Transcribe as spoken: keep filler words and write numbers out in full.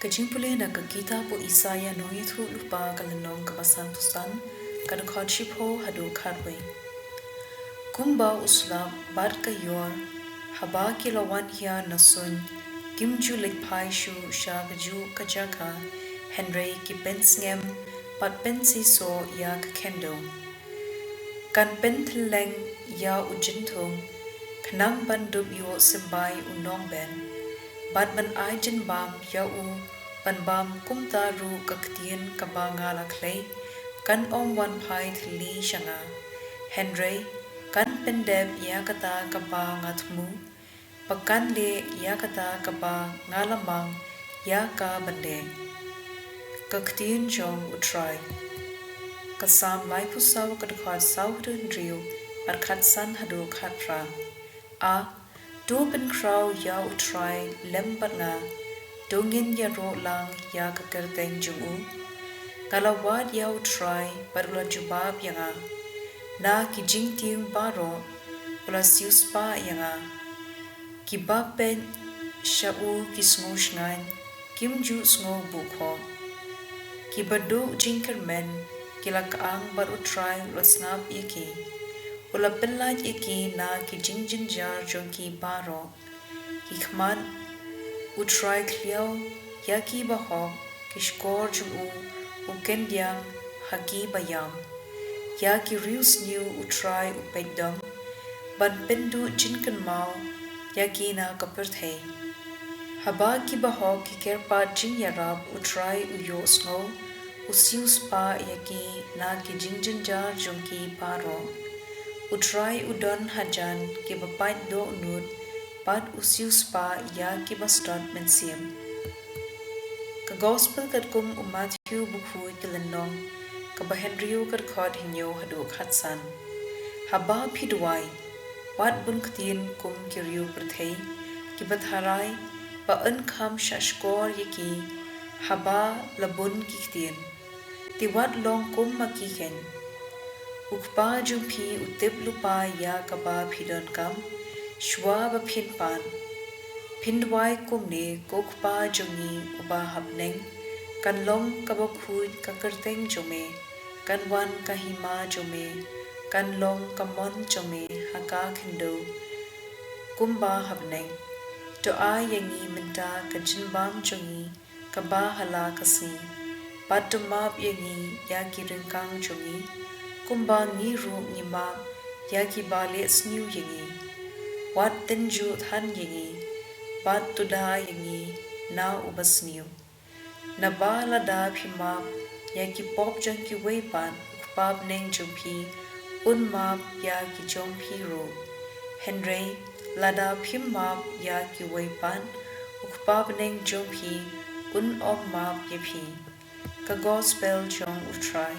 Ka jingpule na ka kitab u Isaïah nongïathuhlypa, ka lynnong kaba sanphew san, ka dkhot shiphew haduh khatwei. Kumba u slap bad ka ïor, haba ki la wan hiar na suiñ, kim ju leit phai shuh sha kajuh ka jaka, hynrei ki pynsngem bad pynsisoh ïa ka khyndew. Kan pynthyllieng ïa u jynthung, khnang ban dup ïoh symbai u nongben, bad ban ai jynbam ïa u ban bam. Kumta ruh ka ktien kaba nga la khlei kan ym wan phai thylli sha nga, hynrei kan pyndep ïa kata kaba nga thmu, ba kan leh ïa kata kaba nga la mang ïa ka ban leh. Ka ktien jong U Trai. Ka Salm laiphew saw, ka dkhot saw haduh hynriew, bad khatsan haduh khatphra. A, to pynkhraw ïa U Trai lem bad nga, to ngin ïaroh lang ïa ka kyrteng jong u. Nga la wad ïa U Trai bad u la jubab ïa nga, na ki jingtieng baroh u la siewspah ïa nga. Kiba peit sha u ki sngew shngaiñ, kim ju sngew buh khoh. Kiba duh jingkyrmen ki la kyang, bad U Trai u la sngap ïa ki. U la pynlait ïa ki na ki jingjynjar jong ki baroh. Ki khmat U Trai khlieh ïa ki bahok, ki shkor jong u u kyndiang ha ki baïam. Ïa ki riewsniew U Trai u peit dom, ban pynduh jingkynmaw ïa ki na ka pyrthei. Haba ki bahok ki kyrpad jingïarap, U Trai u ïohsngew, u siewspah ïa ki na ki jingjynjar jong ki baroh. U Trai u don hajan kiba pait dohnud, bad u siewspah ïa kiba sdot mynsiem. Ka Gospel katkum u Mathaiw bakhuid, ka lynnong kaba hynriew, ka dkhot hynñiew haduh khatsan. Haba phi duwai, wat bun ktien kum ki riew pyrthei kiba tharai, ba yn kham shahshkor ïa ki haba la bun ki ktien. Te wat long kum ma ki keiñ. U Kpa jong phi u tip lypa ïa kaba phi donkam shuwa ba phin pan. Phin duwai kumne: Ko Kpa jong ngi uba ha bneng, kan long kaba khuid ka kyrteng jong me, kan wan ka hima jong me, kan long ka mon jong me ha ka khyndew kumba ha bneng. To ai ïa ngi mynta ka jingbam jong ngi kaba ha la ka sngi. Bad to map ïa ngi ïa ki ryngkang jong ngi, kumba ngi ruh ngi map ïa kiba leh sniew ïa ngi. Wat tynjuh than ïa ngi, bad to da ïa ngi na u basniew. Naba lada phi map ïa ki pop jong kiwei pat, U Kpa bneng jong phi un map ïa ki jong phi ruh. Hynrei lada phim map ïa kiwei pat, U Kpa bneng jong phi un ym map ïa phi. Ka Gospel jong U Trai.